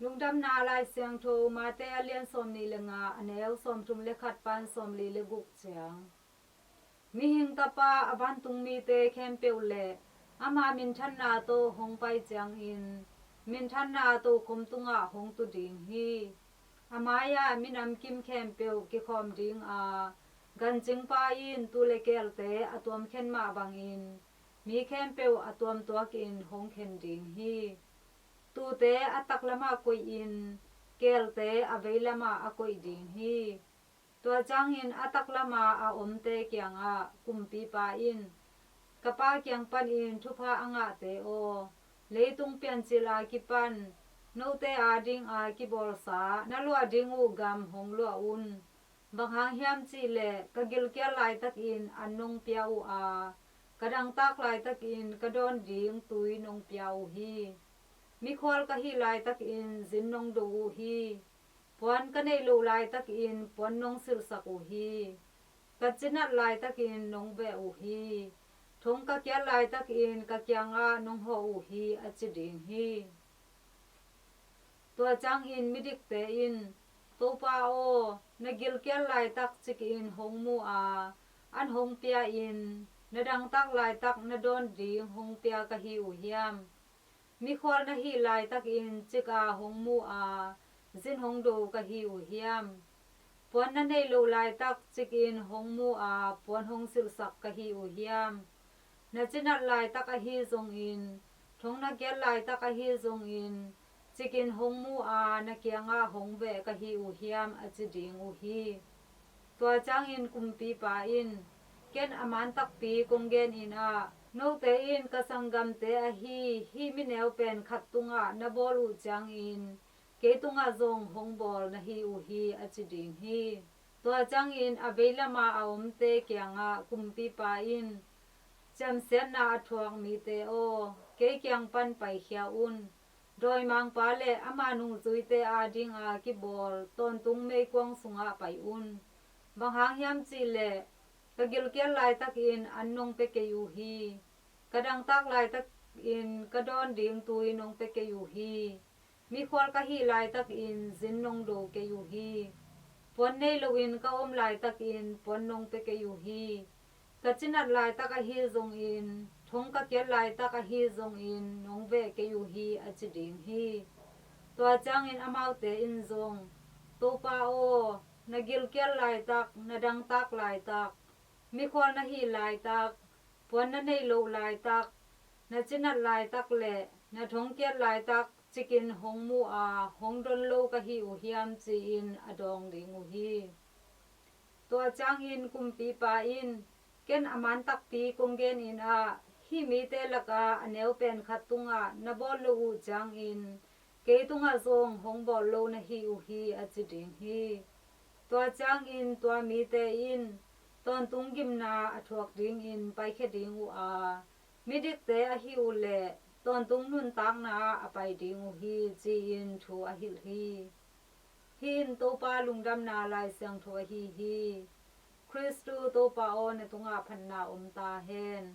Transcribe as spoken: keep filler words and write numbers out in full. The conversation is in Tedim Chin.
Lungdamna Lai Siangtho Mate a lian sawmnih le nga, a neu sawmthum le khat pan sawmli le guk ciang. Mihing Tapa a vantung mite khempeuh le ama minthanna tawh hong pai ciangin, minthanna tokhom tungah hong tu ding hi. A mai-ah minam kim khempeuh kikhawm ding a, gancingpa in tuu le keelte a tuamkhen mah bangin, mi khempeuh a tuamtuakin hong khen ding hi. Tuute a taklamah koihin, keelte a veilamah a koih ding hi. Tua ciangin a taklama a omte kiangah kumpipa in, ka Pa kiang panin thupha a ngahte aw, leitung piancil a kipan note adinga kibawlsa na luah ding uh gam hong luah un. Bang hang hiam cihleh ka gilkial laitakin an nong pia uh a, ka dangtak laitakin ka dawn ding tui nong pia uh hi. Mikhual ka hih laitakin zin nong do uh hi. Puan ka neih loh laitakin puan nong silhsak uh hi. Ka cinat laitakin nong veh uh hi. Thong ka kiat laitakin ka kiangah nong hawh uh hi, a ci ding hi. Tua ciangin midikte in, Topa aw, na gilkial laitak cikin hong mu a, an hong pia-in, na dangtak laitak na dawn ding hong pia ka hi uh hiam? Mikhual na hih laitakin cika hong mu a, zin hong do ka hi uh hiam? Puan na neih loh laitak cikin hong mu a, puan hong silhsak ka hi uh hiam? Na cinat laitak ahi zongin, thong na kiat laitak ahi zongin, cikin hong mu a, na kiangah hong veh ka hi uh hiam, a ci ding uh hi. Tua ciangin kumpipa in, ken a man takpi kong genin ah, note in ka sanggamte ahi hih mineu pen khat tungah na bawl uh ciangin, kei tungah zong hong bawl na hi uh hi, a ci ding hi. Tua ciangin a veilama a omte kiangah kumpipa in, ciamsiatna a thuak mite aw, kei kiang pan paikhia un. Dawimangpa le ama nungzuite adinga kibawl tawntung meikuang sungah pai un. Bang hang hiam cihleh, ka gilkial laitakin an nong pia kei uh hi. Ka dangtak laitakin ka dawn ding tui nong pia kei uh hi. Mikhual ka hih laitakin zin nong do kei uh hi. Puan nei loin ka om laitakin puan nong pia kei uh hi. Ka cinat laitak ahi zongin, thong ka kiat laitak ahi zongin nong veh kei uh hi, a ci ding hi. Tua ciangin amaute in zong, Topa aw, na gilkial laitak, na dangtak laitak, mikhual na hih laitak, puan na neih loh laitak, na cinat laitak le na thong kiat laitak cikin hong mu a, hong don lo ka hi uh hiam, ci-in a dawng ding uh hi. Tua ciangin kumpipa in, ken a man takpi kong genin ah, hih mite laka a neu pen khat tungah na bawl lo uh ciangin, kei tungah zong hong bawl lo na hi uh hi, a ci ding hi. Tua ciangin tua mite in tawntung gimna a thuak dingin paikhia ding uh a, midikte ahi uh leh tawntung nuntakna ah a pai ding uh hi, ci-in thu a hilh hi. Hih in Topa lungdamna Lai Siangtho ahi hi. Khristu Topa aw, na tungah phatna om ta hen.